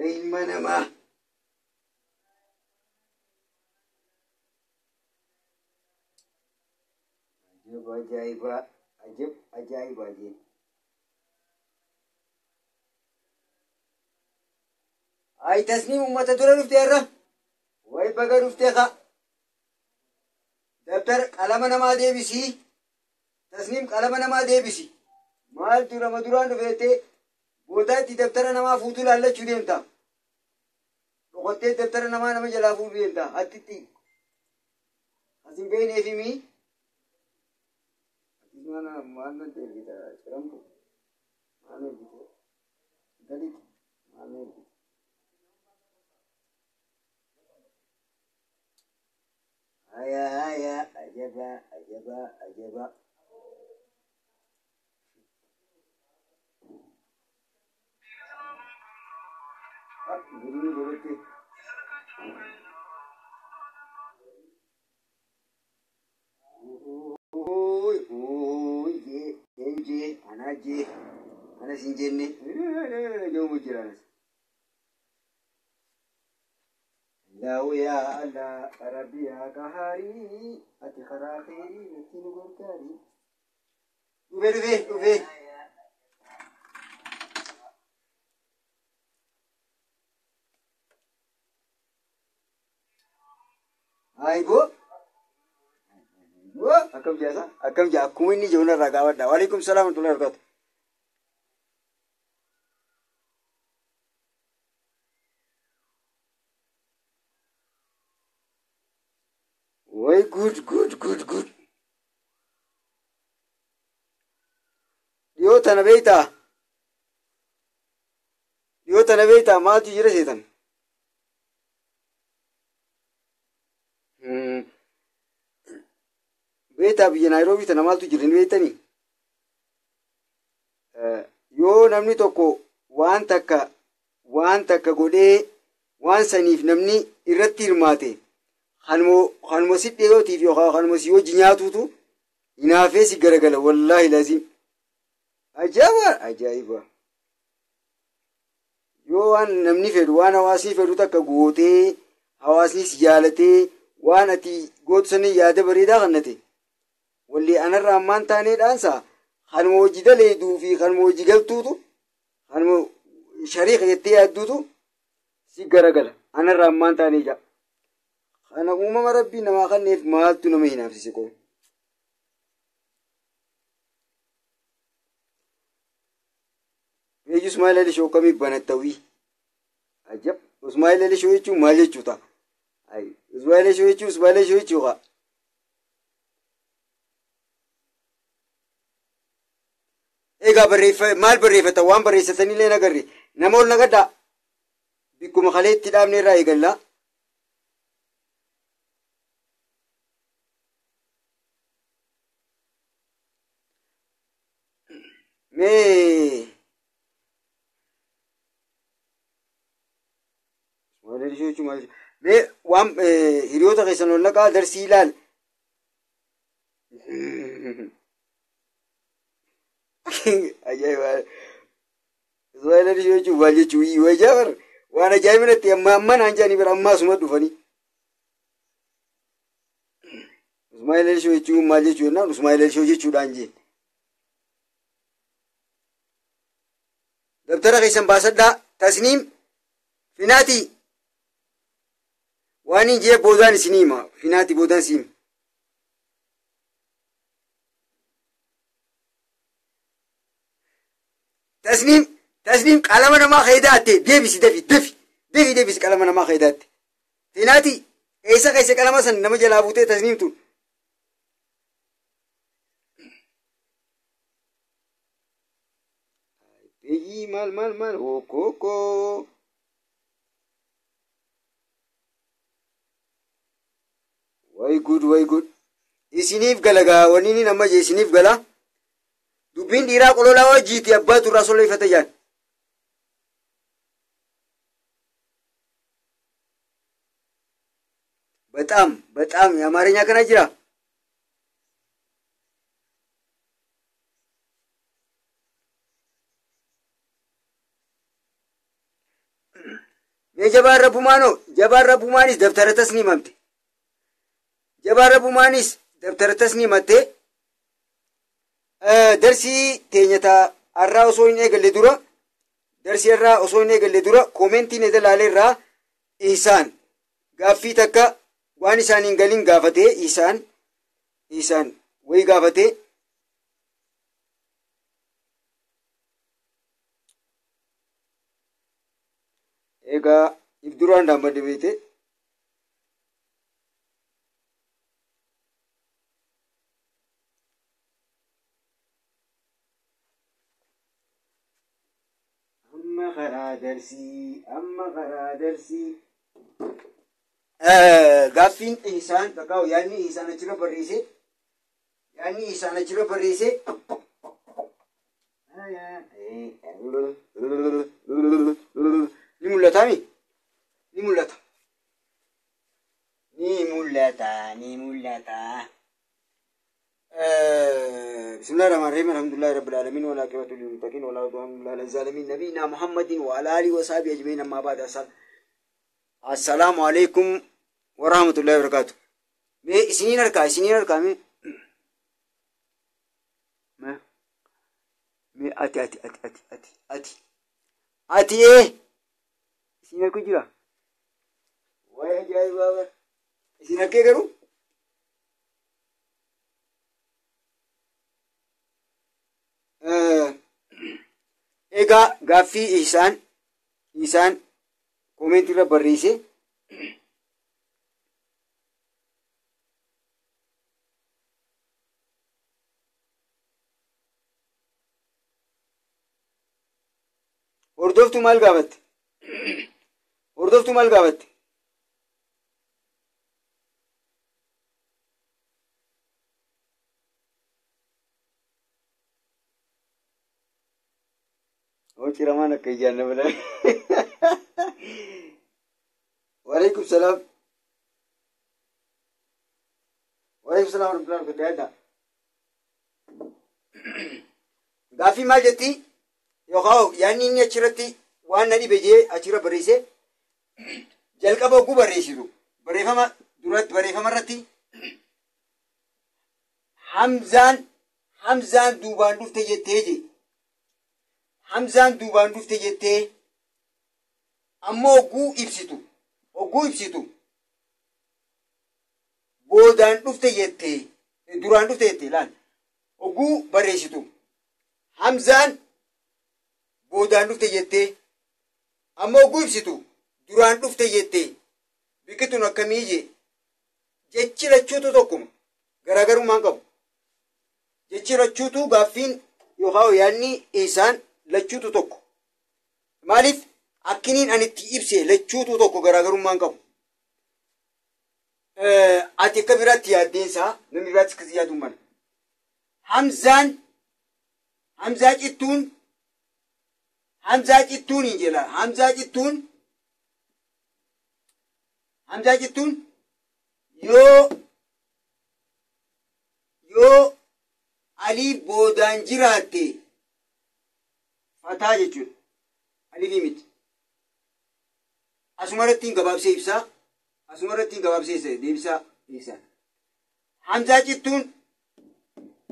Ilma namaa. Ajab ajaa'iba! Ajab ajaa'iba jeen. Ay Tasniim uummata dura dhufte irra. Way baga dhufte ka. Dabtara qalama namaa deebisii. Tasniim qalama namaa deebisi. Maal durama duraan dhufeettee boodaa itti dabtara namaa fuutuu laallachuu deemta. Dhokottee dabtara namaa nama jalaa fuudhuu deemta. Hattitti. As hin beekneefimi. Atis maal natti ergita ciramtu? Maal ergite? Galitti maal ergite? Haya haya ajaba ajaba ajaba. Guruni godhatte. Ooy ooy jee een jee anaa jee anas hin jenne jedhamu jira anas. Allahu yaa Allah Rabbi yaa Qahaarii ati karaa kheyrii natti nu gargaari. Dhufee dhufee dhufee. Ayibo. Akkam jaasa? Akkam jaa? Akkuma inni jiru narraa gaafadha. Waalaikum salaam wa rahmatullahi wa barakatuh. Way good good good good. Dhiyoo tana beektaa? Dhiyoo tana beektaa maaltu jira seetan? Beektaa biyya Naayiroobii tana maaltu jira ni beektanii? Yoo namni tokko waan takka godhee waan saniif namni irratti hirmaate kanuma si dhiyootiif yookaan kanuma si hojii nyaatuutu hinaafee si garagala wallaahi laziim. Ajaa'iba ajaa'iba. Yoo waan namni fedhu waan hawaasni fedhu takka gootee hawaasni si jaalatee waan ati gootu sanii yaada bareedaa kannate walli anarraa ammaan taanee dhaansa kanuma hojii daleeduu fi kanuma hojii galtuutu kanuma shariika jettee yaadduutu si garagala anarraa ammaan taanee jaa. Kana uumama rabbii namaa kanneef maaltu nama hinaafsise qofa. Peeji Usmaa'il Ali Shoo kamii banattawii? Ajab! Usmaa'il Ali Shoo jechuun maal jechuu ta'a? Usmaa'il Ali Shoo jechuun Usmaa'il Ali Shoo jechuu kaa? Egaa maal barreeffata? Waan barreessatanii illee agarre. Nama ol nagaddaa. Bikkuma kalee itti dhaabne irraa eegallaa. Mee mee waan hiriyoota keessan ol naqaa darsii ilaal. Ajaa'iba! Ismaa'eel Alishoo jechuun maal jechuu wayyaa bar waan ajaa'iba natti amma amma naan jedhanii bara ammaa asuma dhufanii. Ismaa'eel Alishoo jechuun maal jechuu jennaan Ismaa'eel Alishoo jechuudhaan jee. Dabtara keessan baasadhaa Tasniim Finaati waan hin jee boodaan isinii hima Finaati boodaan si hima. Tasniim tasniim qalama namaa keedaatte deebisi dafi dafi dafi deebisi qalama namaa keedaatte. Tinaati eessa keessa qalama san nama jalaa buutee tasniim tun. Eeyyii maal maal maal okookoo. Way good way good. Isiniif galagaa wanni inni nama jee isiniif gala. Dubbiin dhiiraa qololaa wajjiiti abbaatu irraa solleeffata jaan. በጣም በጣም የአማርኛ kana jira. Mee jabaan rabbumaanoo jabaan rabbumaanis dabtara tasniimamte. Jabaan rabbumaanis dabtara tasniimattee darsii teenyataa har'aa osoo hin eegalle dura darsii har'aa osoo hin eegalle dura koomentiin edda laaleerraa isaan gaaffii takka waan isaan hin galin gaafatee isaan isaan wayii gaafatee egaa if duraan daambadde beekte. Amma karaa darsii amma karaa darsii. Gaaffiin isaan takkaa yaadni isaan achirra barreesse yaadni isaan achirra barreesse ni mul'ataami ni mul'ata ni mul'ata ni mul'ata. بسم الله الرحمن الرحيم الحمد لله رب العالمين والعاقبة للمتقين ولا عدوان إلا على الظالمين نبينا محمد وعلى آله وصحبه أجمعين أما بعد السلام عليكم ورحمة الله وبركاته. mee isiniin harkaa isiniin harkaa mee mee ati ati ati ati ati ati ati ee isin harku jira waa'ee ajaa'ibaa bara isin harkee garuu egaa gaaffii isaan isaan koomentii irra barreesse hordoftuu maal gaafatte? Hordoftuu maal gaafatte? Ciramaan akka ijaan nama laala. Waalaikum salaam. Waalaikum salaam warahmatullahi wabarakatuh. Gaaffii maal jetti? Yookaan yaadni inni achirratti waan na dhibe jee achirra barreesse jalqaba oguu barreessitu barreeffama duratti barreeffama irratti Hamzaan Hamzaan duubaan dhufte jettee jee. Hamzaan duubaan dhufte jettee ammoo oguu ibsitu boodaan dhufte jettee duraan dhufte jettee laal oguu barreessitu Hamzaan boodaan dhufte jettee ammoo oguu ibsitu duraan dhufte jettee biqiltuun akkamii jee jechi lachuutu tokkuma garaagarummaan qabu jechi lachuutu gaaffiin yookaan yaadni isaan lachuutu tokko maaliif akkiniin ani itti ibse lachuutu tokko garaagarummaan qabu. Ati akka biraatti yaaddeensaa namni biraatti akkasii yaaduun mala. Hamzaan Hamzaa cittuun Hamzaa cittuun hin jedha Hamzaa cittuun Hamzaa cittuun yoo yoo alii boodaan jiraatte fataa jechuudha. Alifii miti. Asuma irratti hin gabaabsee ibsaa. Asuma irratti hin gabaabsee ibsa deebisaa ibsaa. Hamzaa cittuun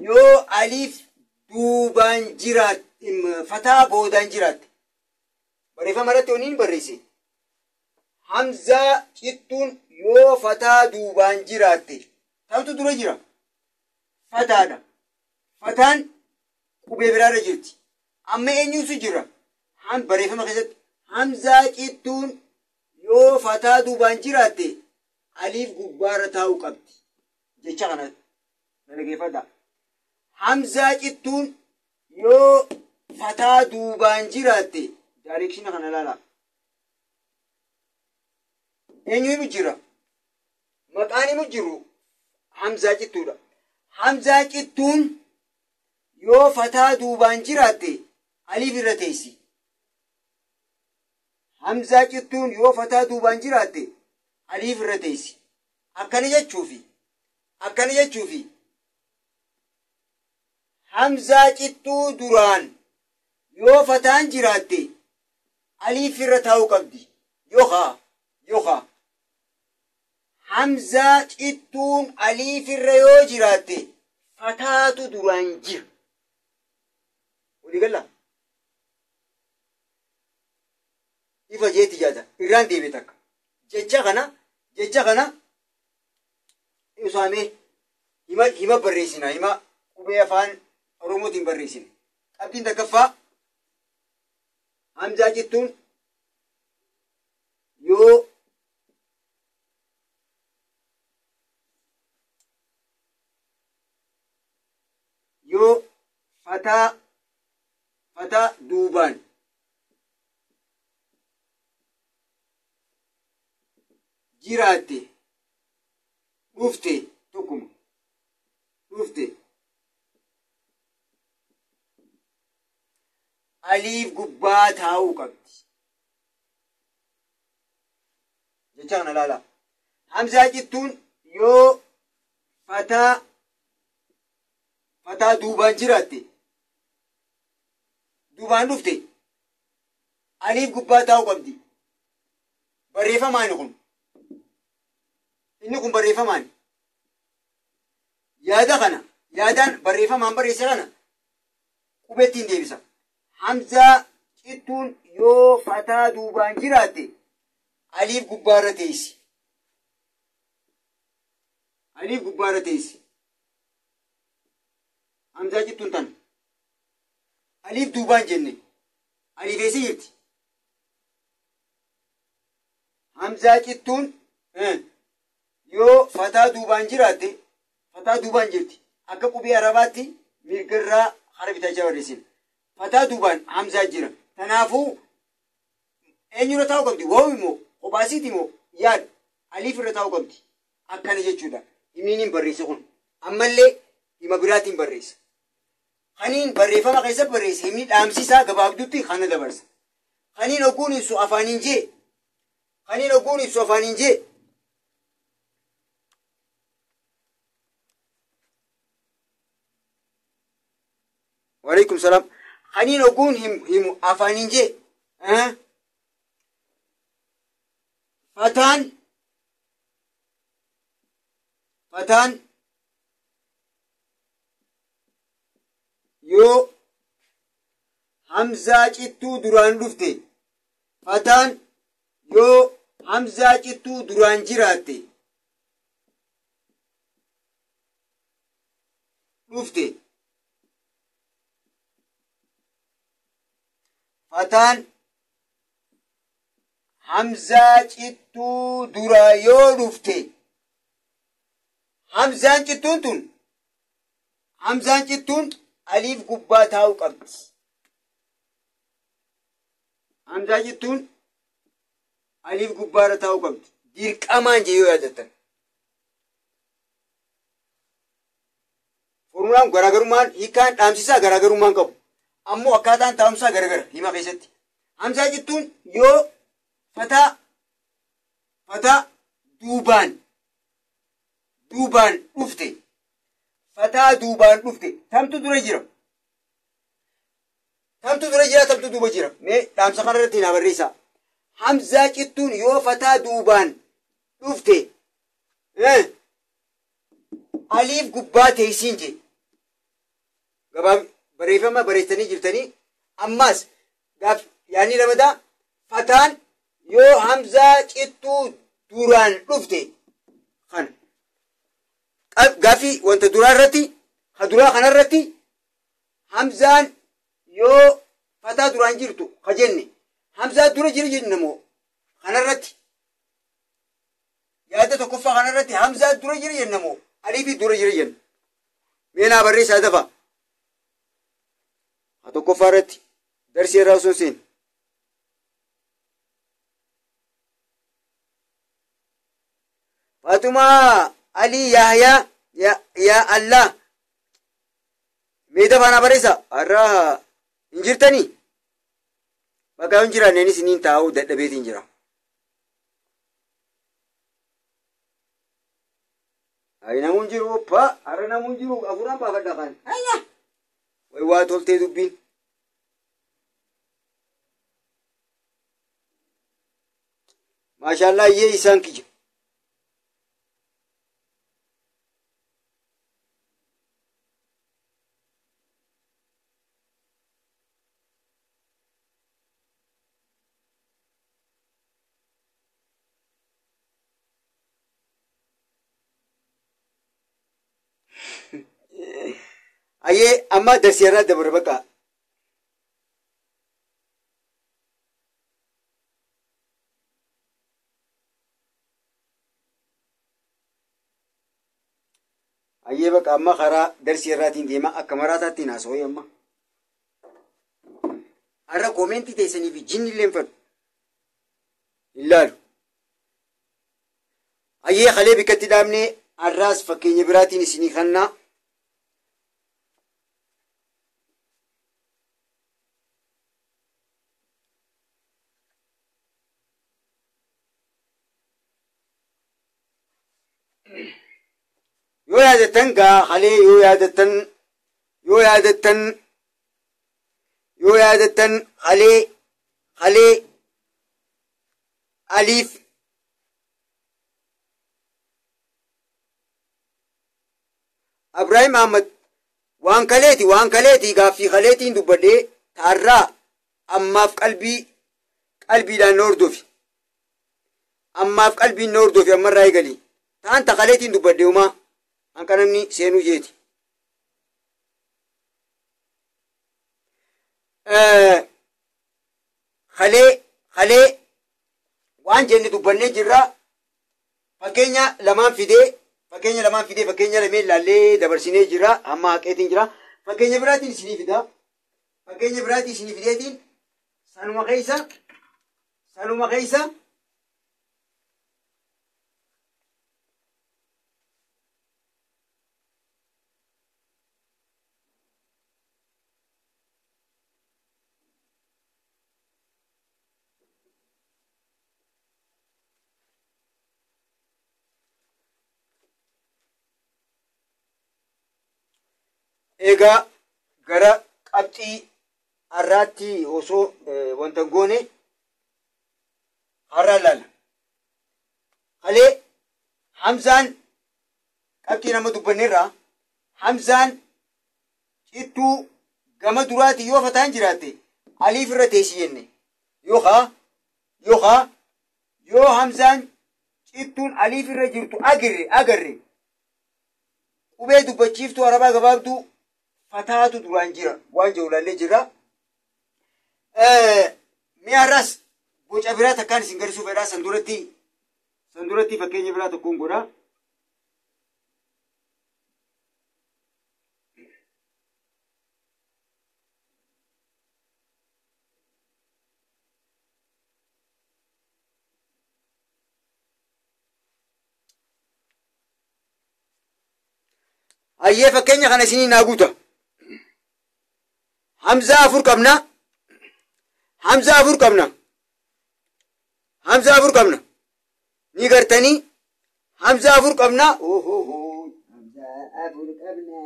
yoo aliif duubaan jiraatte fataa boodaan jiraatte barreeffama irratti oniin barreesse. Hamzaa cittuun yoo fataa duubaan jiraatte tamtu dura jira. Fataadha. Fataan qubee biraarra jirti. Amma eenyuutu jira? Barreeffama keessatti hamzaa cittuun yoo fataa duubaan jiraatte aliif gubbaarra taa'uu qabdi. Jecha kana dhaggeeffadhaa. Hamzaa cittuun yoo fataa duubaan jiraatte daareekshina kana ilaalaa. Eenyu himu jira? Maqaan himu jiru hamzaa cittuudha. Hamzaa cittuun yoo fataa duubaan jiraatte aliif irra teessi. Hamzaa cittuun yoo fataa duubaan jiraatte aliif irra teessi. Akkana jechuufi hamzaa cittuu duraan yoo fataan jiraatte aliif irra taa'uu qabdi. Yookaa hamzaa cittuun aliif irra yoo jiraatte fataatu duraan jira. Waliigala ifa jeetti jaata irraan deebi'e takka. Jecha kana usaamee hima barreessina, hima qubee afaan Oromootiin barreessina. Qabxiin takkaffaa hamzaa cittuun yoo fataa duubaan jiraatte dhufte tokkuma dhufte aliif gubbaa taa'uu qabdi. Jecha kana ilaalaa. Hamzaa cittuun yoo fataa duubaan jiraatte duubaan dhufte aliif gubbaa taa'uu qabdi. Barreeffamaani kun. Inni kun barreeffamaani. Yaada kana yaadaan barreeffamaan barreesse kana qubeettiin deebisa. Hamzaa cittuun yoo fataa duubaan jiraatte aliif gubbaarra teessi. Aliif gubbaarra teessi. Hamzaa cittuun tana. Aliif duubaan jenne. Aliif eessa jirti? Hamzaa cittuun yoo fataa duubaan jiraatte fataa duubaan jirti. Akka qubee Arabaatti mirgarraa hara bitachaa barreessina. Fataa duubaan hamzaa jira. Kanaafuu eenyurra taa'uu qabdi? Waaw immoo kophaasiiti immoo yaada aliif irra taa'uu qabdi. Akkana jechuudha. Himni hin barreesse kun. Ammallee hima biraatiin barreessa. Kaniin barreeffama keessa barreesse himni dhaamsisaa gabaabdutti kana dabarsa. Kaniin ogguun ibsu afaaniin jee. Kaniin ogguun ibsu afaaniin jee. Waalaikum salaam. Kaniin ogguun himu afaaniin jee. Fataan yoo hamzaa cittuu duraan dhufte fataan yoo hamzaa cittuu duraan jiraatte dhufte fataan hamzaa cittuu duraa yoo dhufte hamzaan cittuun tun hamzaan cittuun aliif gubbaa taa'uu qabdi. Hamzaa cittuun aliif gubbaarra taa'uu qabdi. Dirqamaan jee yoo yaadattan. Formulaan garaagarummaan hiikaan dhaamsisaa garaagarummaan qabu. Ammoo akkaataan taa'umsaa garagara hima keessatti. Hamzaa cittuun yoo fataa duubaan dhufte fataa duubaan dhufte tamtu dura jira. Tamtu dura jira tamtu duuba jira. Mee dhaamsa kana irratti naa barreessaa. Hamzaa cittuun yoo fataa duubaan dhufte aliif gubbaa teessiin jee. Gabaab barreeffama barreessanii jirtanii ammas gaaf yaadni lamadaa fataan yoo hamzaa cittuu duraan dhufte kana gaafii wanta duraa irratti ha duraa kanarratti hamzaan yoo Fataa duraan jirtu ka jenne Hamzaa dura jira jenna moo kanarratti yaada tokkoffaa kanarratti Hamzaa dura jira jenna moo Aliifii dura jira jenna. Mee naa barreessaa dafa. Ha tokkoffaa irratti darsii irraa osoo hin seenne. Faaxumaa Alii Yahyaa yaa Allah mee dafaa naa barreessaa har'a hin jirtanii? Bakka hin jiraanneenis niin taa'uu dadhabeetiin jira. Ayi namuun jiru pa har'a namuun jiru afuran baafadha kan. Ayya! Way waa toltee dubbiin. Maashaallah iyyee isaan kiyya. Ayyee amma darsii irraa dabare bakka. Ayyee bakka amma karaa darsii irraatiin deema akka maraataatti haasawee amma. Har'a koomentii teessanii fi jinni illee hin fedhu. Hin laalu. Ayyee kalee bikkatti dhaabnee har'aas fakkeenya biraatiin isinii kannaa. Yoo yaadattan gaa kalee yoo yaadattan yoo yaadattan yoo yaadattan kalee kalee aliif Ibraahim Ahmad waan kaleeti gaaffii kaleetiin dubbadhee taarraa ammaaf qalbii qalbiidhaan na hordofi ammaaf qalbiin na hordofi ammarraa eegali ta'an ta kaleetiin dubbadhee homaa hanqa namni seenuu jeeti. Kalee kalee waan jenne dubbannee jirra fakkeenya lamaan fidee fakkeenya lamaan fidee fakkeenya lameen laallee dabarsinee jira amma haqeetiin jira fakkeenya biraatiin isinii fida fakkeenya biraatiin isinii fideetiin sanuma keessa egaa gara qabxii har'aatti osoo wanta goone har'a laala. Kalee Hamzaan qabxii nama dubbanneerraa Hamzaan cittuu gama duraati yoo fataan jiraatte aliif irra teessi jenne yookaa yoo Hamzaan cittuun aliif irra jirtu agarre qubee dubbachiiftuu arabaa gabaabduu fataatu duraan jira waan jiru laallee jira. Mi'a har'aas boca biraa takkaan isin garsiisuu fedhaa san duratti fakkeenya biraa tokkoon godha. Ayyee fakkeenya kana isinii naa guuta. Hamzaa afur qabna. Hamzaa afur qabna. Hamzaa afur qabna. Ni gartanii Hamzaa afur qabna. Hamzaa afur qabna.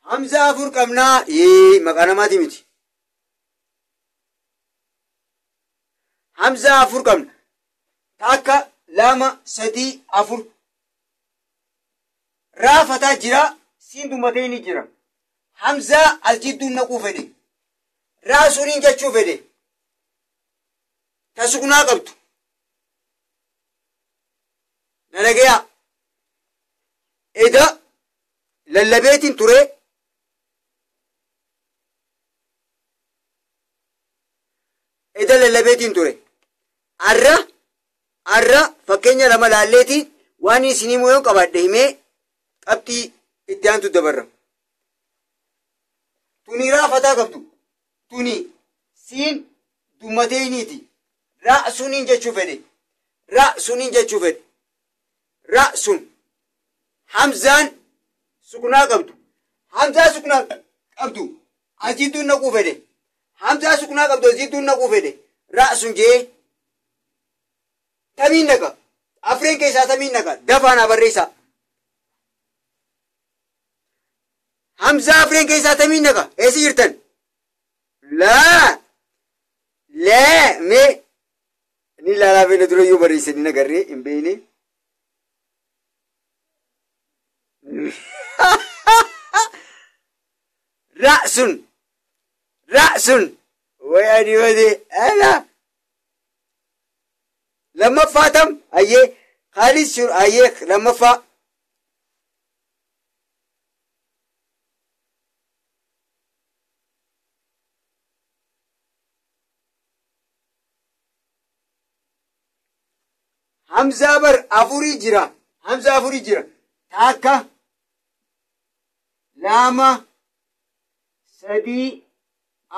Hamzaa afur qabna. Maqaa namaati miti. Hamzaa afur qabna. Takka lama sadii afur. Raafataa jira. Siin dhumatee ni jira. Hamzaa as jidduu naquu fedhe. Raasuniin jechuu fedhe. Ta sukunaa qabdu. Na dhagayaa. Eda lallabeetiin ture. Eda lallabeetiin ture. Arra fakkeenya lama laalleetiin waan isinii yoo qabaadhe himee qabxii itti aantu dabarra. Tuni raafataa qabdu. Tuni siin dummateeniiti. Ra suniin jechuu fedhe. Ra suniin jechuu fedhe. Ra sun. Hamzaan sukunaa qabdu. Hamzaa sukunaa qabdu. Asiittuun naquu fedhe. Hamzaa sukunaa qabdu asiittuun naquu fedhe. Ra sun jee. Tamiin naqa. Afreen keessaa tamiin naqa. Dafaa naa barreessaa. Hamzaa afreen keessaa tamiin naqa. Eessa jirtan? Laa. Laa mee. Ni ilaalaa feene dura yoo barreessanii nagarree hin beekne. Ra'sun. Ra'sun. Way ani wade. Ala. Lammaffaa tam ayyee Khaalid sur ayyee lammaffaa. Hamzaa bar afurii jira. Hamzaa afurii jira. Takka, lama, sadii,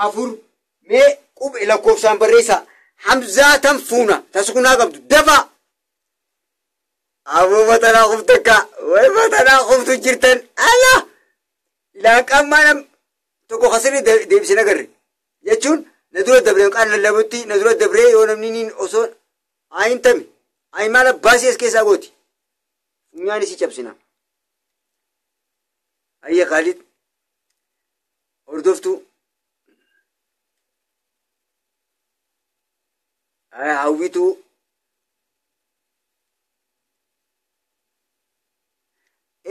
afur. Mee qubee lakkoofsaan barreessaa. Hamzaa tan fuuna ta sukunaa qabdu dafa. Aboo matanaa qoftu akka way matanaa qoftu jirtan ala. Ilaan qammaa nam tokko kasirri deebisee nagarre jechuun na dura dabree qaan lallabutti na dura dabree yoo namni niin osoo ayin tame ayin maal baasii as keessaa gooti. Funyaan isii cabsina. Ayya Khaalid hordoftuu. Hawwituu.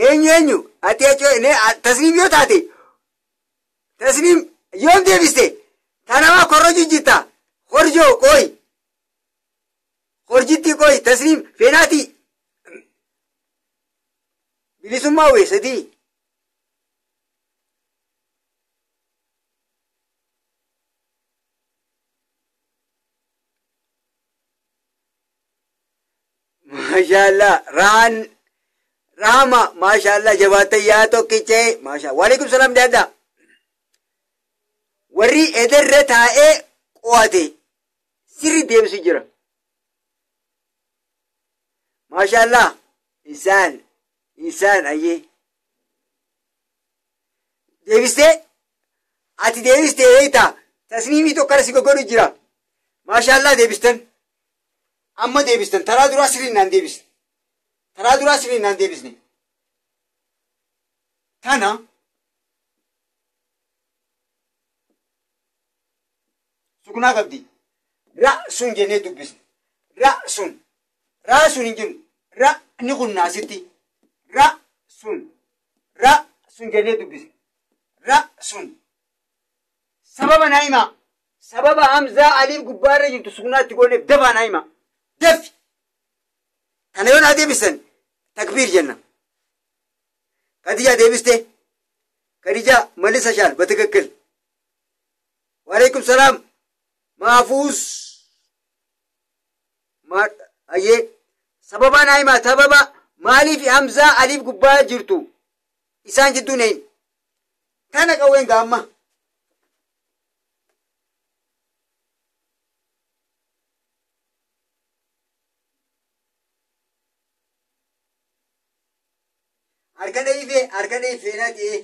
Eenyu eenyu ati tasniim yoo taate tasniim yoom deebiste tanamaa korrojuu jirta korjoo qoy korjitti qoy tasniim feenaati bilisummaa wee sadii. Maashaallah raan Rahama maashaallah jabaata yaa tokkichee maashaa waalaikum salaam daaddaa. Warri ederra taa'ee qo'ate sirri deemsi jira. Maashaallah isaan isaan ayyee. Deebistee ati deebistee beektaa tasniimii tokko si goggoru jira. Maashaallah deebistan. Amma deebistan taraa duraa sirriin naan deebisne. Taraa duraa sirriin naan deebisne. Tana sukunaa qabdi. Ra sun jennee dubbisne. Ra sun. Ra sun hin jennu. Ra ni kunnaa asitti. Ra sun. Ra sun jennee dubbisne. Ra sun. Sababa naa himaa. Sababa Hamzaa Aliif gubbaarra jirtu sukunaatti gooneef dafaa naa himaa. Dafi. Kana yoo naa deebisan takbiir jenna. Khadija deebiste. Khadija መልሰሻል በትክክል። ወአለይኩም ሰላም ማፉዝ ayyee sababa naa himaa sababa maaliif Hamzaa Aliif gubbaa jirtu isaan jidduu neyin tana qawween gaamma. Harka dheeyfee harka dheeyfee na ta'e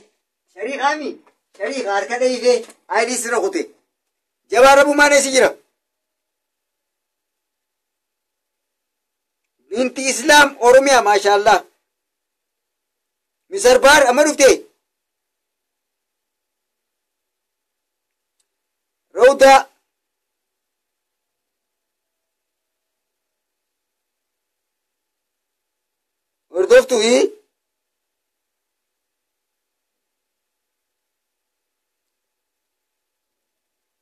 shariikaami shariika harka dheeyfee ayilii sirra kute jabaa rabummaan eessi jira. Binti Islaam Oromiyaa maashaallah. Misarbaar amma dhufte. Rawdaa. Hordoftuu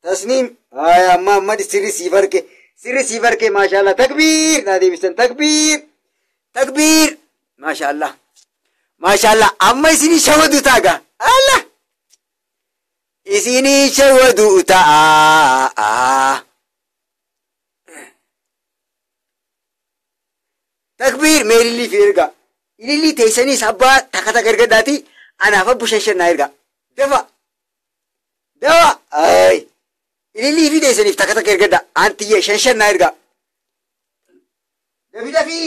Tasniim amma amma sirri siif arge Sirri siif harkee maashaallah takbiir naa deebisan takbiir takbiir maashaallah maashaallah amma isinii shawadu taaga Allah isinii shawadu ta'a. Takbiir mee ilillii fi ergaa ilillii teessaniis abbaa takka takka ergadhaati anaaf abbu shan shan naa ergaa dafa dafa ay ilillii fi teessaniif takka takka ergadha antiyye shan shan naa ergaa dafi dafi.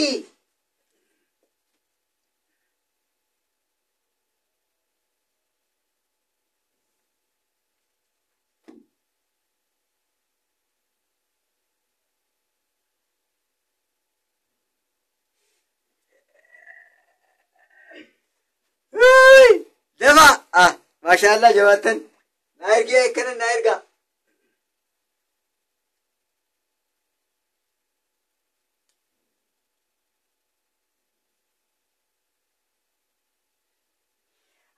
Dafa ah maashaallah jabaattan naa ergee akkana naa ergaa.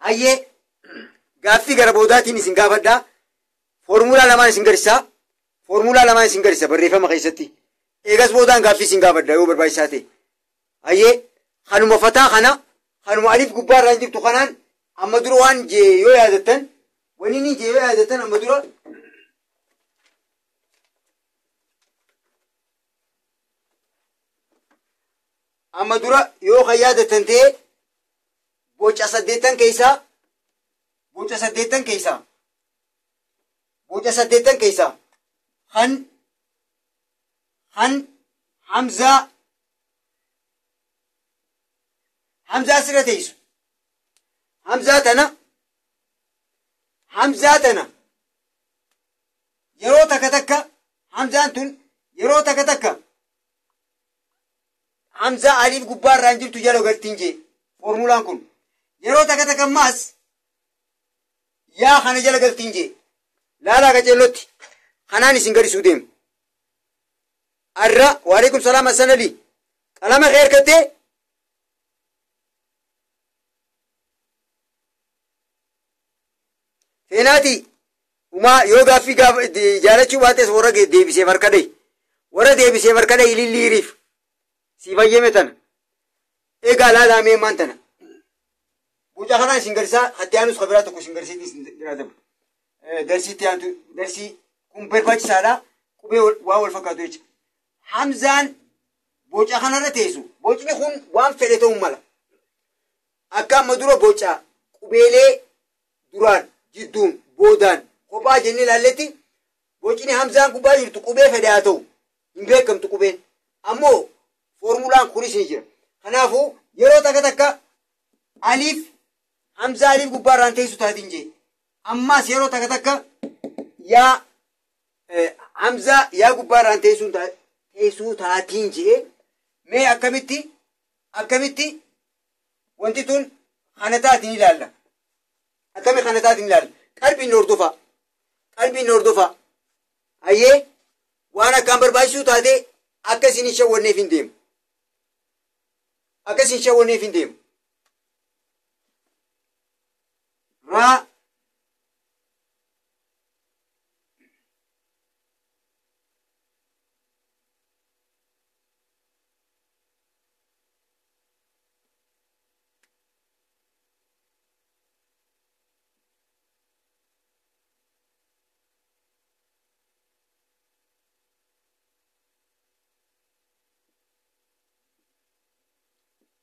Hayyee gaaffii gara boodaatiin isin gaafadhaa. Foormulaa lamaan isin garsiisaa. Foormulaa lamaan isin garsiisa barreeffama keessatti. Eegas boodaan gaaffii isin gaafadha yoo barbaachisaa ta'e. Hayyee kanuma fataa kana kanuma aliif gubbaarraan jirtu kanaan amma dura waan jee yoo yaadattan wanni inni jee yoo yaadattan amma dura yoo kan yaadattan ta'e boca saddeettan keessaa boca saddeettan keessaa boca saddeettan keessaa kan kan hamzaa hamzaa sirra teessu hamzaa tana yeroo takka takka hamzaan tun yeroo takka takka hamzaa aliif gubbaarraan jirtu jala galtiin jee foormulaan kun yeroo takka takka ammaas yaa kana jala galtiin jee laalaa qaceellotti kanaan isin gadisuu deemu. Arra waalaikum salaam assanali qalama kee harkattee Feenaati umaa yoo gaaffii jaalachuu baates warra deebiseef harka dhahi warra deebiseef harka dhahi ililliiriif si fayyame tana egaa laalaa mee maan tana boca kanaan isin garsiisaa hatti aanus kabiraa tokko isin garsiitii isin jiraatama darsiitti aantu darsii kun barbaachisaadha qubee waa wal fakkaatu jecha hamzaan boca kanarra teessu bocni kun waan fedhe ta'uu mala akka amma dura boca qubeelee duraan jidduun boodaan kophaa jennee ilaalletti bocni hamzaan gubbaa jirtu qubee fedhe haa ta'u hin beekamtu qubeen ammoo foormulaan kunis ni jira kanaafuu yeroo takka takka aliif hamzaa aliif gubbaarraan teessu taatiin jee ammaas yeroo takka takka yaa hamzaa yaa gubbaarraan teessuu taatiin jee mee akkamitti akkamitti wanti tun kana taatiin ilaalla. Akkami kana taatiin ilaalla. Qalbiin hordofa. Qalbiin hordofa. Hayyee waan akkaan barbaachisuu taate akka isin hin shawwanneef hin deemu. Akka isin hin shawwanneef hin deemu. Raa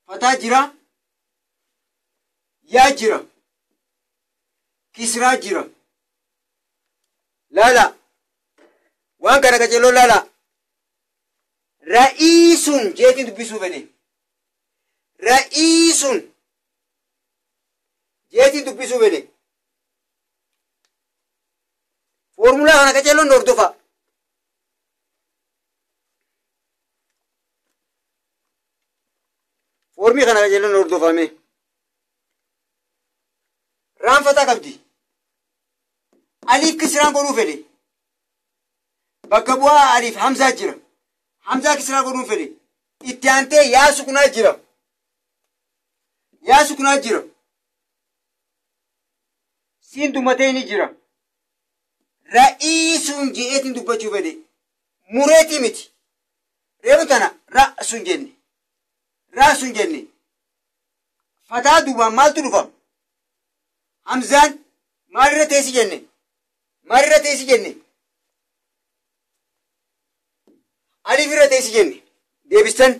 fataa jira, yaa jira, kisraa jira. Laala waan kana qaceelloo laala. Ra'iisun jeetiin dubbisuu fedhe. Ra'iisun jeetiin dubbisuu fedhe. Foormulaa kana qaceelloon hordofa. Foormii kana qaceelloon hordofame. Raan fataa qabdi. Aliif kisraan godhuu fedhe. Bakka bu'aa aliif hamzaa jira. Hamzaa kisraa godhuu fedhe. Itti aantee yaa sukunaa jira. Yaa sukunaa jira. Siin dumatee ni jira. Ra'iisuun je'eetiin dubbachuu fedhe. Mureetii miti. Reefu tana ra'sun jenne. Ra'sun jenne. Fataa duubaan maaltu dhufa? Hamzaan maalirra teessi jenne? Maalirra teessi jenne? Alif irra teessi jenne. Deebistan.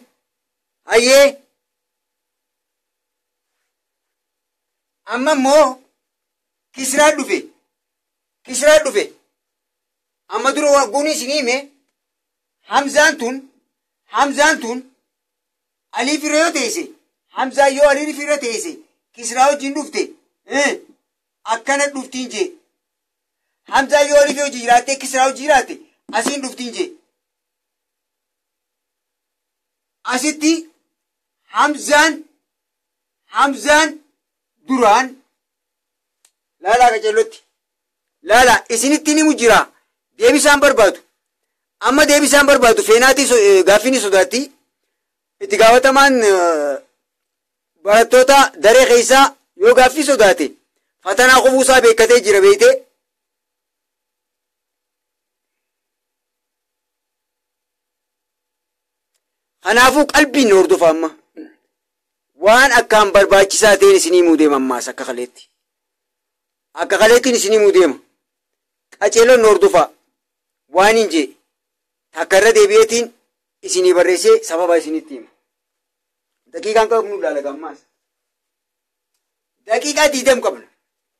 Hayyee. Amma immoo kisraa dhufe. Kisraa dhufe. Amma dura gooni isinii hime Hamzaan tun aliif irra yoo teesse, Hamzaan yoo aliif irra teesse kisraa wajjin dhufte akkana dhuftiin jee. Hamzaan yoo aliif hojii jiraatte kisraa hojii jiraatte asiin dhuftiin jee. Asitti Hamzaan duraan laalaa qacellotti laalaa isinitti ni mujjira. Deebisaan barbaadu. Amma deebisaan barbaadu feenaatii gaaffiin sodaatti. Itti gaafatamaan barattoota daree keessaa yoo gaaffii sodaate fatanaa qubuusaa beekatee jira beeytee. Kanaafuu qalbiin hordofa amma. Waan akkaan barbaachisaa ta'een isinii muu deema ammaas akka kaleetti. Akka kaleettiin isinii muu deema. Qaceelloon hordofaa. Waan hin jee takka irra deebi'eetiin isinii barreessee sababa isinitti hima. Daqiiqaan qabnu ilaala ammaas. Daqiiqaa 20 qabna.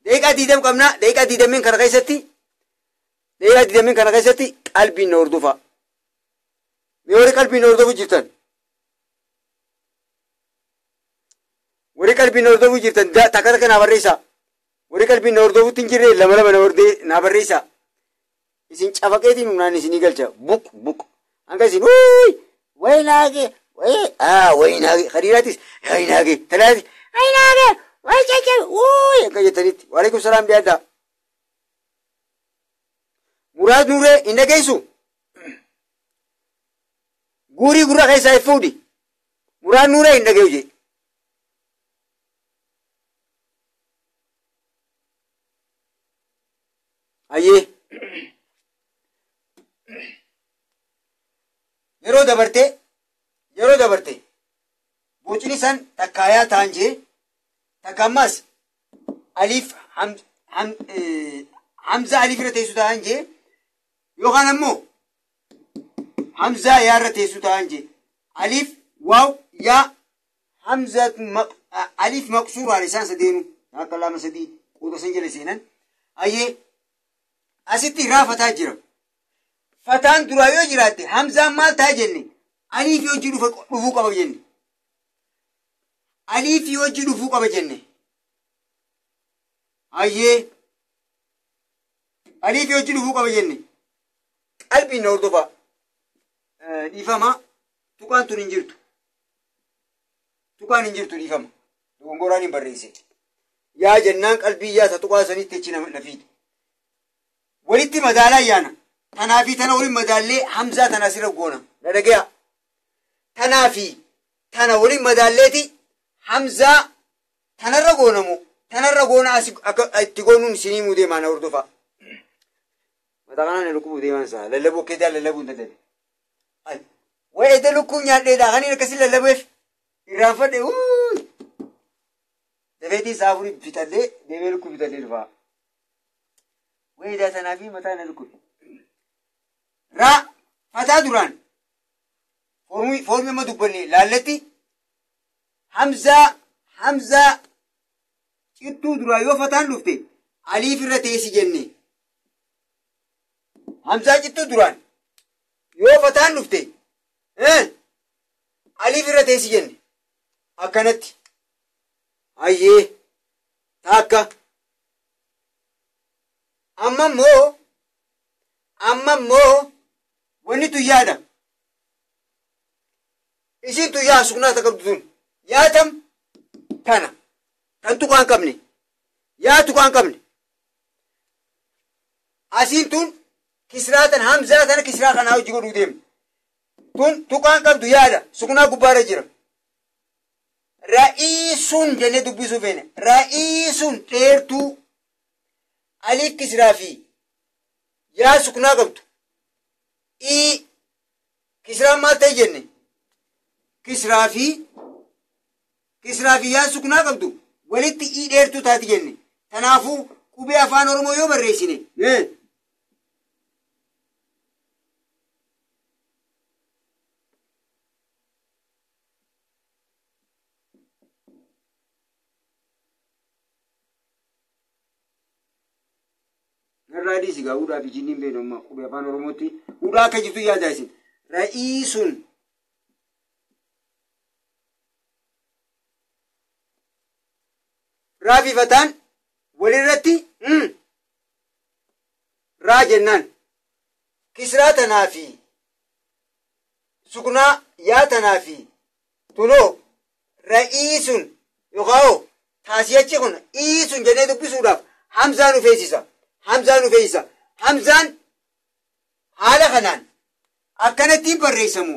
Daqiiqaa 20 qabna. Daqiiqaa 20 kana keessatti daqiiqaa 20 kana keessatti qalbiin hordofaa. Mee warri qalbiin hordofuu jirtan? Warri qalbiin hordofuu jirtan takka takka naa barreessaa. Warri qalbiin hordofuutti hin jirre lama lama naa barreessaa. Isin cafaqeetiin humnaan isinii galcha. Buk buk. Hanga isin wuuy waynaage waynaage khadiiraatis waynaage talaatis waynaage way caccab wuuy akka jettanitti. Waalaikum salaam dhiyaadhaa. Muraad Nuuree hin dhageessu? Guurii gurra keessaa hin fuudhi. Muraad Nuuree hin dhageessu jee. Ayyee. Yeroo dabarte bocni san takkaayaa ta'an jee takka ammas aliif hamzaa aliif irra teessu ta'an jee yookaan ammoo hamzaa yaa irra teessu ta'an jee aliif waaw yaa hamzaa aliif maqsuuraan isaan sadeenu akka lama sadii qooda san jala seenan. Ayyee asitti raafataa jira. Fataan duraa yoo jiraatte Hamzaan maal ta'a jenne? Aliif hojii dhufuu qaba jenne. Aliif hojii dhufuu qaba jenne. Ayyee aliif hojii dhufuu qaba jenne. Qalbiin hordofaa. Dhiifama tuqaan tun hin jirtu. Tuqaan hin jirtu dhiifama. Dogongoraan hin barreesse. Yaa jennaan qalbii yaasa tuqaa sanitti achi na fiide. Walitti madaalaa yaana. Tanaa fi tana waliin madaallee Hamzaa tana asirra goona. Na dhagaya. Tanaa fi tana waliin madaalleeti Hamzaa tanarra goonamu tanarra goona asi akka itti goonuun isinii muu deemaa na hordofaa. Mataa kanaan na lukkuu deemaan isaa lallabuu akka edaa lallabuu hin dandeenye. Wayi edda lukkuun nyaadheedha kan inni akkasii lallabeef irraanfadhe wuuy. Dafeetii isaa afurii bitadhee deemee lukkuu bitadhee dhufaa. Wayi edaa sanaa fi mataa na lukkuu. Raa fataa duraan foormii amma dubbanne laalletti Hamzaa cittuu duraa yoo fataan dhufte aliif irra teessi jenne. Hamzaa cittuu duraan yoo fataan dhufte aliif irra teessi jenne. Akkanatti. Ayyee taakka. Amma immoo wanni tun yaada. Isiin tun yaa suqnaa ta qabdu tun. Yaatam tana. Tan tuqaan qabne. Yaa tuqaan qabne. Asiin tun kisraa tan Hamzaa tana kisraa kanaa hojii godhuu deemna. Tun tuqaan qabdu yaada. Suqnaa gubbaarra jira. Ra'iisuun jennee dubbisuu feene. Ra'iisuun dheertuu aliif kisraa fi yaa suqnaa qabdu. I Kisraan maal ta'e jenne? Kisraa fi yaa suknaa qabdu walitti ii dheertuu taati jenne. Kanaafuu qubee afaan Oromoo yoo barreessine narraa dhiisi gaa hudhaa fi jinniin beenu amma qubee afaan Oromootti hudhaa akka jirtu yaadaa isin. Ra'iisun raafifataan walirratti raa jennaan kisraa tanaa fi suknaa yaa tanaa fi tunoo ra'iisun yookaan taasiyachi kun iisun jennee dubbisuudhaaf hamzaan nu feesisa. Hamzaan nu feesisa. Hamzaan haala kanaan akkanatti barreessamu.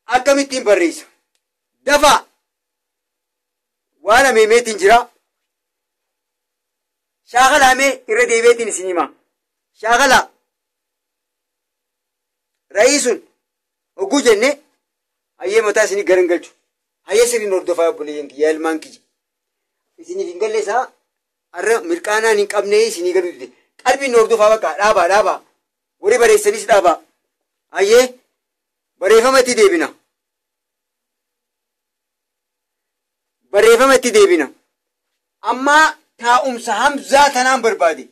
Akkamittiin barreessa? Dafaa waan ameemeetiin jira. Shaakalaamee irra deebi'eetiin isin hima. Shaakala ra'iisun hogguu jenne hayyee mataa isinii gara hin galchu. Hayyee sirriin hordofaa obboleeyyan kiyya ilmaan kiyya. Isiniif hin galle isaa har'a mirqaanaan hin qabne isinii galuu dide. Qalbiin hordofaa bakka dhaabaa dhaabaa. Warri bareessanis dhaabaa. Hayyee barreeffama itti deebina. Barreeffama itti deebina. Amma taa'umsa hamzaa tanaan barbaade.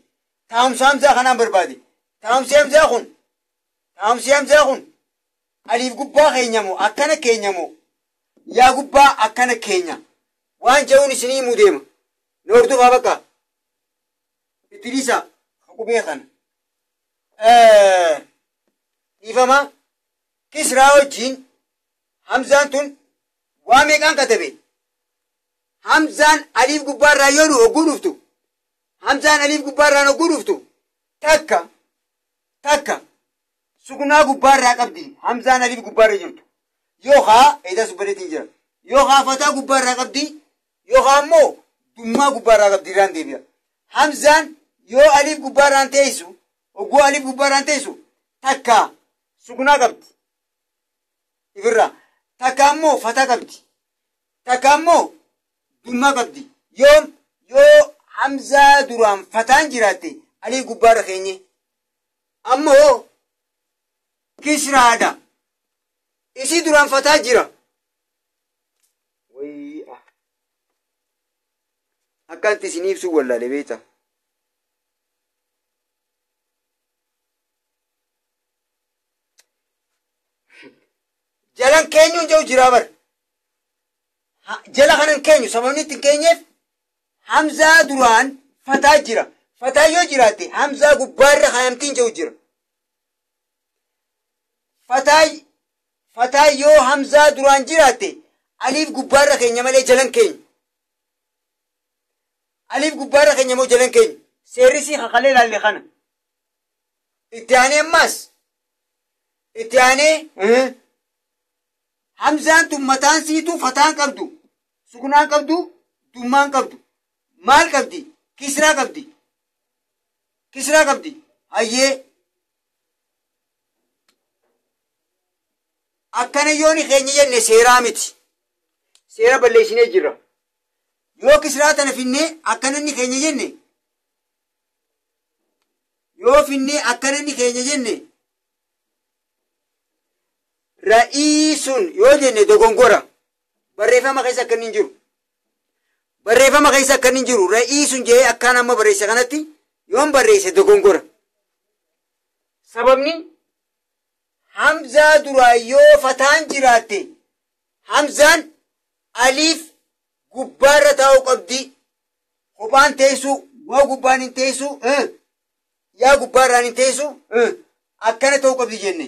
Taa'umsa hamzaa kanaan barbaade. Taa'umsi hamzaa kun. Taa'umsi hamzaa kun. Aliif gubbaa keenyamoo akkana keenyamoo yaa gubbaa akkana keenya. Waan jehuun isinii himuu deema. Na hordofaa bakka. Itti dhiisaa qubee kana. Dhiifama. Kisraa wajjin hamzaan tun waa meeqaan katabe? Hamzaan aliif gubbaarraa yoo hogguu dhuftu. Hamzaan aliif gubbaarraan hogguu dhuftu. Takka takka suknaa gubbaarraa qabdi. Hamzaan aliif gubbaarra jirtu. Yookaa eedaa subbadeetiin jira. Yookaa fataa gubbaarraa qabdi. Yookaa ammoo dummaa gubbaarraa qabdi irraan deebi'a. Hamzaan yoo aliif gubbaarraan teessu hogguu aliif gubbaarraan teessu takka suknaa qabdi. Ifirraa takka ammoo fataa qabdi. Takka ammoo dummaa qabdi. Yoom yoo hamzaa duraan fataan jiraatte aliif gubbaarra keenye. Ammoo kisraadha. Isii duraan fataa jira. Akkanatti isinii ibsuu wallaale beektaa. Jalan keenyuun jiru jira bar. Jala kanan keenyu sababni ittiin keenyeef hamzaa duraan fataa jira. Fataa yoo jiraatte hamzaa gubbaarra kaayamtiin jiru jira. Fataa yoo hamzaa duraan jiraatte aliif gubbaarra keenya malee jalan keenya. Aliif gubbaarra keenya moo jalan keenya. Seerri sii kakalee ilaalle kana. Itti aanee ammas itti aanee hamzaan tun mataan siituu fataan qabdu. Suknaan qabdu, dummaan qabdu. Maal qabdi? Kisraa qabdi. Kisraa qabdi. Hayyee. Akkana yooni keenya jenne seeraa miti. Seera balleessinee jirra. Yoo kisraa tana finnee akkana inni keenya jenne. Yoo finnee akkana inni keenya jenne. Ra'iisun yoo jenne dogongora. Barreeffama keessa akka inni hin jiru. Barreeffama keessa akka inni hin jiru. Ra'iisun jedhee akkaan amma barreesse kanatti yoon barreesse dogongora. Sababni hamzaa duraa yoo fataan jiraatte hamzaan aliif gubbaarra taa'uu qabdi. Kophaan teessu, waa gubbaan hin teessu, yaa gubbaarraan hin teessu, akkana ta'uu qabdi jenne.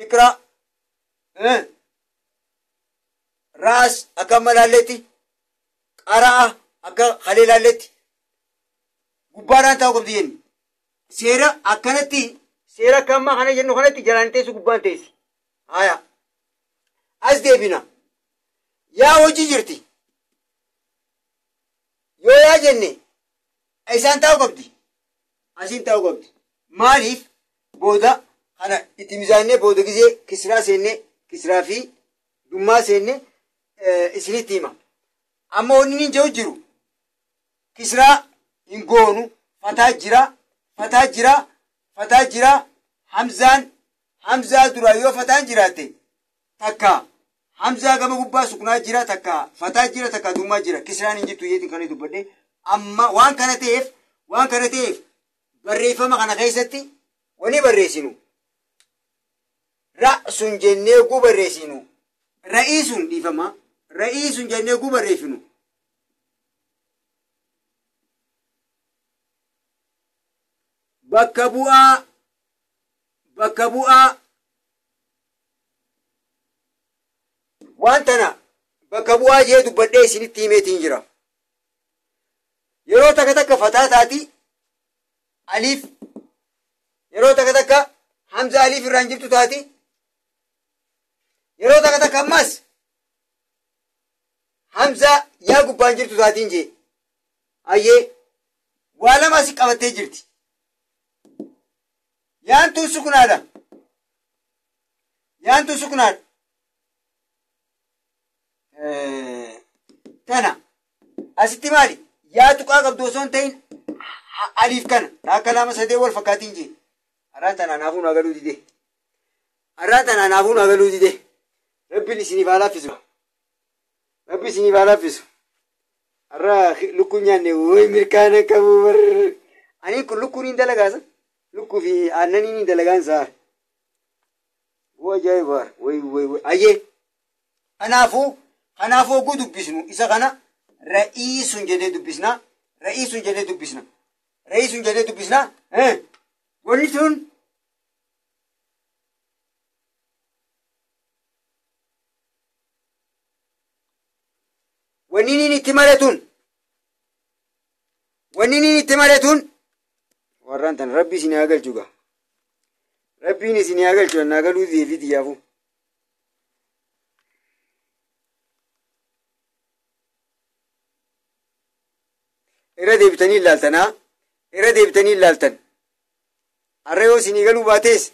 Iqraa. Raas akka amma laalletti, qara'a akka kalee laalletti gubbaadhaan taa'uu qabdi jenne. Seera akkanatti seera akka ammaa kana jennu kanatti jalaan teessu gubbaan teessi. Haya. As deebina. Yaa hojii jirti. Yoo yaa jenne Isaan taa'u qabdi. Asiin taa'u qabdi. Maaliif booda kana itti mizaannee booda gizee kisraa seennee kisraa fi dummaa seennee isinitti hima. Amma wanni inni jiru jiru kisraa hin goonu fataa jira fataa jira fataa jira hamzaan hamzaa duraa yoo fataan jiraatte takka hamzaa gama gubbaa suknaa jira takka fataa jira takka dummaa jira kisraan hin jirtu yeetiin kana dubbadhe amma waan kana ta'eef barreeffama kana keessatti wani barreessinu ra'sun jennee guu barreessinu ra'iisun dhiifama ra'iisun jennee guu barreessinu bakka bu'aa waan tana bakka bu'aa jee dubbadhee isinitti himeetiin jira. Yeroo takka takka fataa taati aliif yeroo takka takka hamza aliif irraan jirtu taati yeroo takka takka ammas hamza yaa gubbaan jirtu taatiin jee ayyee waa lama asi qabattee jirti. Yaan tun sukunaadha. Yaan tun sukunaadha. Tana asitti maali? Yaa tuqaa qabdu osoo hin ta'in aliif kana akka lama sadee wal fakkaatiin jee. Arraan tana anaafuu naa galuu dide. Arraan tana anaafuu naa galuu dide. Rabbiin isiniif haa laaffisu. Rabbi isiniif haa laaffisu. Arraa lukkuun nyaanne woy mirkaana qabu bar. Ani kun lukkuun hin dalagaasa. Lukkuu fi aannaniin hin dalagaan isaa. Woo ajaa'iba woy woy woy ayyee. Kanaafuu oguu dubbisnu isa kana ra'iisun jennee dubbisna. Ra'iisun jennee dubbisna. Ra'iisun jennee dubbisna. Wanni tun wanni inni itti maratun wanni inni itti maratun warraan tan rabbi isin haa galchu gaa. Rabbiin isin haa galchu annaa galuu deebiiti yaafu. Irra deebitanii ilaaltanaa irra deebitanii ilaaltan har'a yoo isinii galuu baatees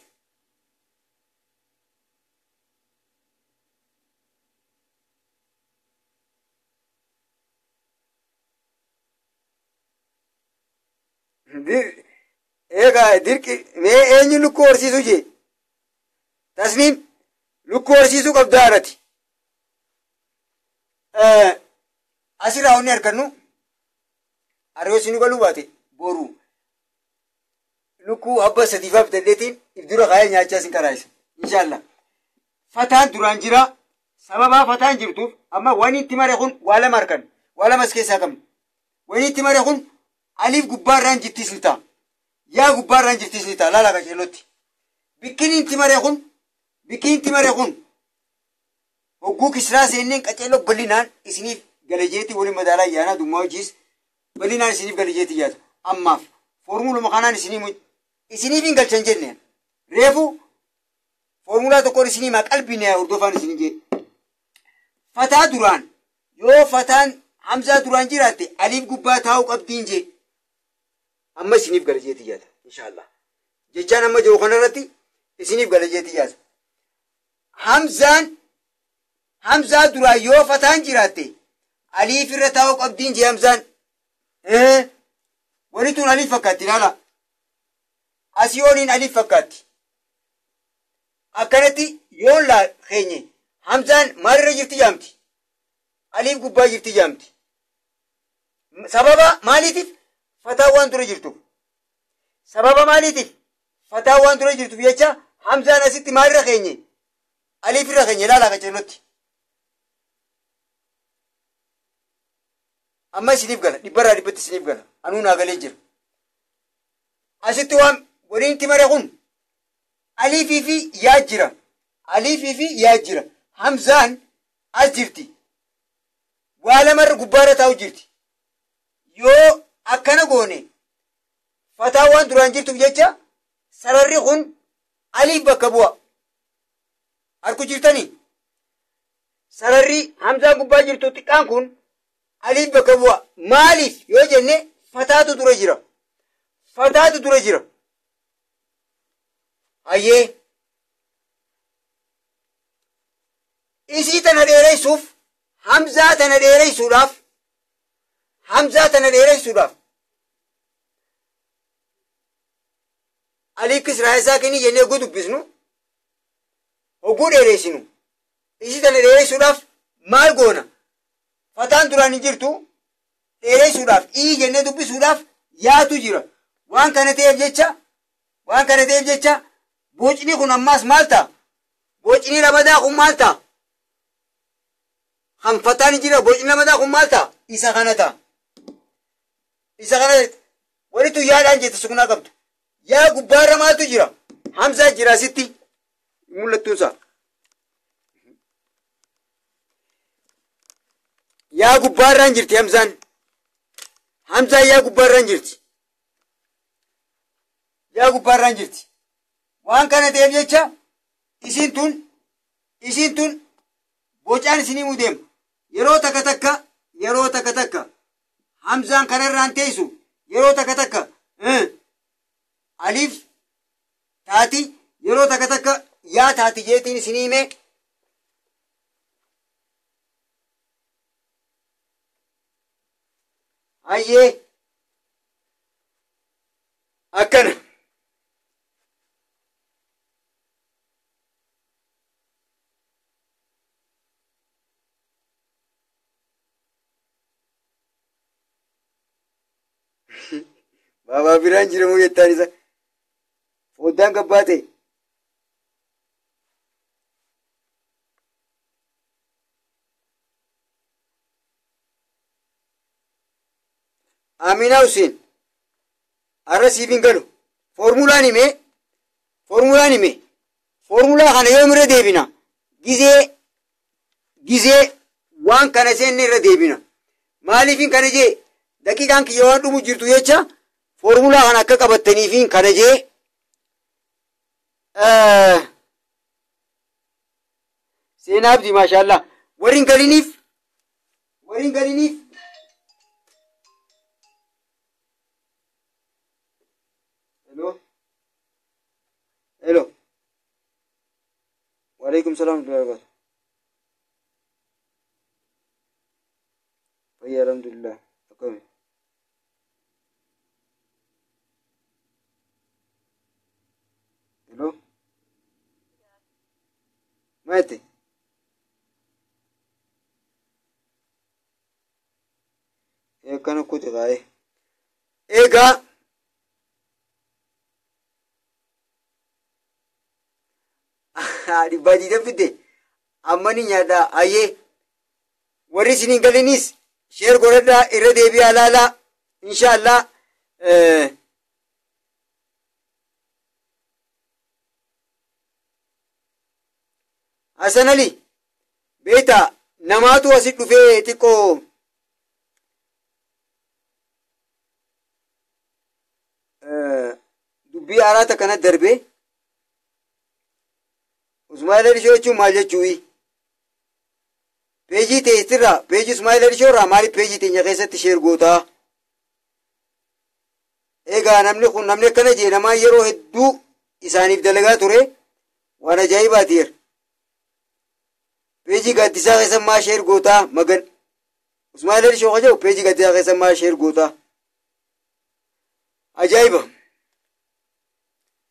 eegaa dirqi mee eenyu lukkuu horsiisuu jee tasniim lukkuu horsiisuu qabdaa irratti asirraa wanni argannu har'a yoo isinii galuu baate boru lukkuu abba sadiifaa bitadheetiin if dura kaayee nyaachaa isin karaayisa inshaallah. Fataan duraan jira sababaa fataan jirtuuf amma wanni itti mare kun waa lama harkan waa lama as keessaa qabna wanni itti mare kun aliif gubbaarraan jirtis ni ta'a yaa gubbaarraan jirtis ni ta'a laala qajeelootti bikkiin itti mare kun bikkiin itti mare kun hogguu kisraa seenneen qajeeloo bal'inaan isiniif galajeetii waliin madaalaa ayyaanaa dummaa hojiis bal'inaan isiniif galajeetii yaata ammaaf foormuluma kanaan isiniif hin galchan jenne reefu foormulaa tokkoon isinii maa qalbiin hordofaan isinii jee fataa duraan yoo fataan hamzaa duraan jiraatte aliif gubbaa taa'uu qabdiin jee amma isiniif galajeetii yaata inshaallah jechaan amma jiru kanarratti isiniif galajeetii yaata hamzaan hamzaa duraan yoo fataan jiraatte aliif irra taa'uu qabdiin jee hamzaan wani tun aliif fakkaatti ilaala asiyooniin aliif fakkaatti akkanatti yoon laa keenye hamzaan maalirra jirti jaamti aliif gubbaa jirti jaamti sababa maaliitiif fataa waan dura jirtuuf sababa maaliitiif fataa waan dura jirtuuf jecha hamzaan asitti maalirra keenye aliif irra keenye ilaala qaceellotti amma isiniif gala dhibbarraa dhibbatti isiniif gala anuu naa galee jira asitti waan waliin itti mare kun aliifii fi yaa jira aliifii fi yaa jira hamzaan as jirti waa lamarra gubbaarra taa'u jirti yoo akkana goone fataa waan duraan jirtuuf jecha sararri kun aliif bakka bu'a harku jirtanii sararri hamzaan gubbaa jirtu xiqqaan kun aliif bakka bu'a maaliif yoo jenne Fataatu dura jira. Fataatu dura jira. Hayyee. Isii tana dheeressuuf hamzaa tana dheeressuudhaaf hamzaa tana dheeressuudhaaf alif kisraa saakinii jennee hogguu dubbisnu hogguu dheeressinu isii tana dheeressuudhaaf maal goona? Fataan duraan hin jirtu dheeressuudhaaf ii jennee dubbisuudhaaf yaatu jira. Waan kana ta'eef jecha bocni kun ammaas maal ta'a? Bocni lamadaa kun maal ta'a? Kan fataan jira bocni lamadaa kun maal ta'a? Isa kana ta'a. Isa kana walitu yaadhaan jette sukunaa qabdu. Yaa gubbaarra maaltu jira? Hamzaa jira asitti. Mul'attuunsa. Yaa gubbaarraan jirti Hamzaan. Hamzaan yaa gubbaarraan jirti. Yaa gubbaarraan jirti. Waan kana ta'eef jecha isiin tun bocaan isinii mudeema. Yeroo takka takka Hamzaan kanarraan teessu yeroo takka takka alif taati yeroo takka takka yaa taati jeetiin isinii hime. Hayyee akkana. Baabaa biraan jiramu jettaan isa. Foddaan gabbaa ta'e. Aminaa Hussein har'a siif hin galu. Foormulaan hime. Foormulaa kana yoom irra deebina? Gizee waan kana seenne irra deebina. Maaliifin kana jee daqiiqaan kiyya waan dhumu jirtu jecha foormulaa kana akka qabattaniifin kana jee seenaa abdii maashaallah warri hin galiniif Hello. Waalaikum salaam wa rahmatullahi wa barakatuh. Fayyaa alhamdulillah. Akkami? Hello. Maal jette? Akkana kute kaa'ee. Egaa dhibbaa diidan fidde amma ni nyaadhaa. Hayyee warri isin hin galinis sheer godhadhaa irra deebi'aa laalaa inshaallah. Hasan Ali beektaa namaatu asit dhufee xiqqoo dubbii araata kana darbee Usmaa'il Alishoo jechuun maal jechuuyi? Peejii teessirraa peejii Usmaa'il Alishoo irraa maaliif peejii teenya keessatti sheer gootaa? Egaa namni kun namni akkana jee namaa yeroo hedduu isaaniif dalagaa ture waan ajaa'ibaati yeer. Peejii gaaddisaa keessa maa sheer gootaa magan? Usmaa'il Alishoo ka jedhu peejii gaaddisaa keessa maa sheer gootaa? Ajaa'iba!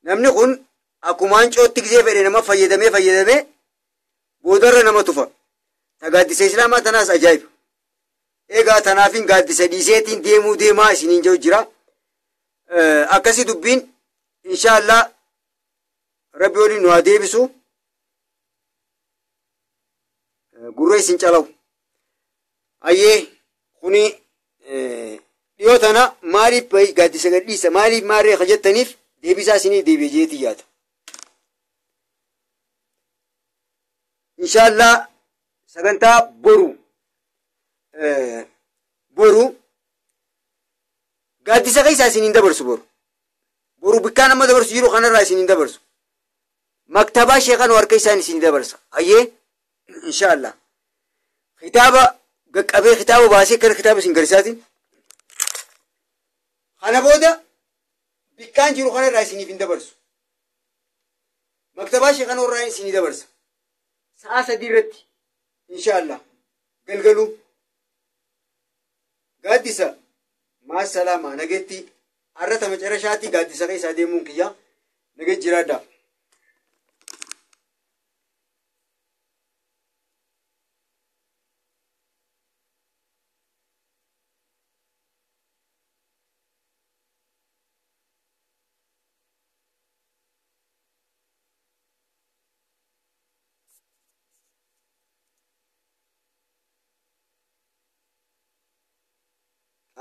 Namni kun akkumaan cootti gisee fedhe nama fayyadamee boodarra nama tufa. Ta gaaddisa islaamaa tanaas ajaa'iba. Egaa tanaafin gaaddisa dhiiseetiin deemuu deemaa isiniin jiru jira. Akkasi dubbiin inshaallah rabbi waliin nu haa deebisu. Gurra isin calawu. Ayyee kuni dhiyoo tana maaliif gaaddisa gadhiisa maaliif maarree ka jettaniif deebisaa isinii deebi'e jeetii yaada. Inshaallah sagantaa boru gaaddisa keessaa isiniin dabarsu boru. Boru bikkaan amma dabarsu jiru kanarraa isiniin dabarsu. Maktabaa sheekan harka isaan isiniin dabarsa. Ayyee inshaallah. Kitaaba qaqqabee kitaaba baasee gara kitaaba isin garisaatiin. Kana booda bikkaan jiru kanarraa isiniif hin dabarsu. Maktabaa ishee kanarraa isinii dabarsa. Sa'a 3 irratti inshaallah galgaluu. Gaaddisa maasalaama nageetti arrata macarashaatti gaaddisa keessaa deemuun kiyya nagee jiraadha.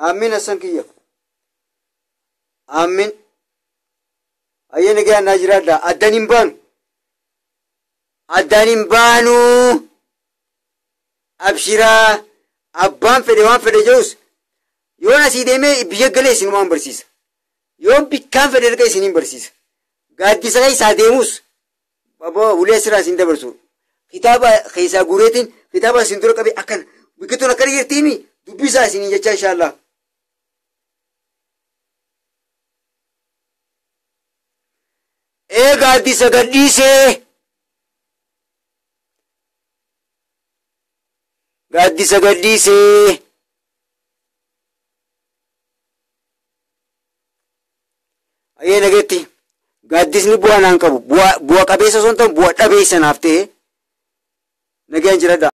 Aamin Hassan kiyya. Aamin. Ayyee nagaa naa jiraadha. Addaan hin baanu. Addaan hin baanu. Abshiraa. Abbaan fedhe waan fedhe jedhus yoon asii deemee biyya galee isin waan barsiisa. Yoon bikkaan fedhe erga isiniin barsiisa. Gaaddisa keessaa deemus ulee asirraa isin dabarsu. Kitaaba keessaa guureetiin kitaaba isin dura qabee akkana biqiltuun akkana jirtiimi dubbisaa isiniin jecha inshaallah. Ee gaaddisa gadhiisee. Gaaddisa gadhiisee. Ayyee nageetti gaaddisni bu'aa naan qabu bu'a qabeessa osoo hin ta'in bu'a dhabeessa naaf ta'e nagaan jiradha.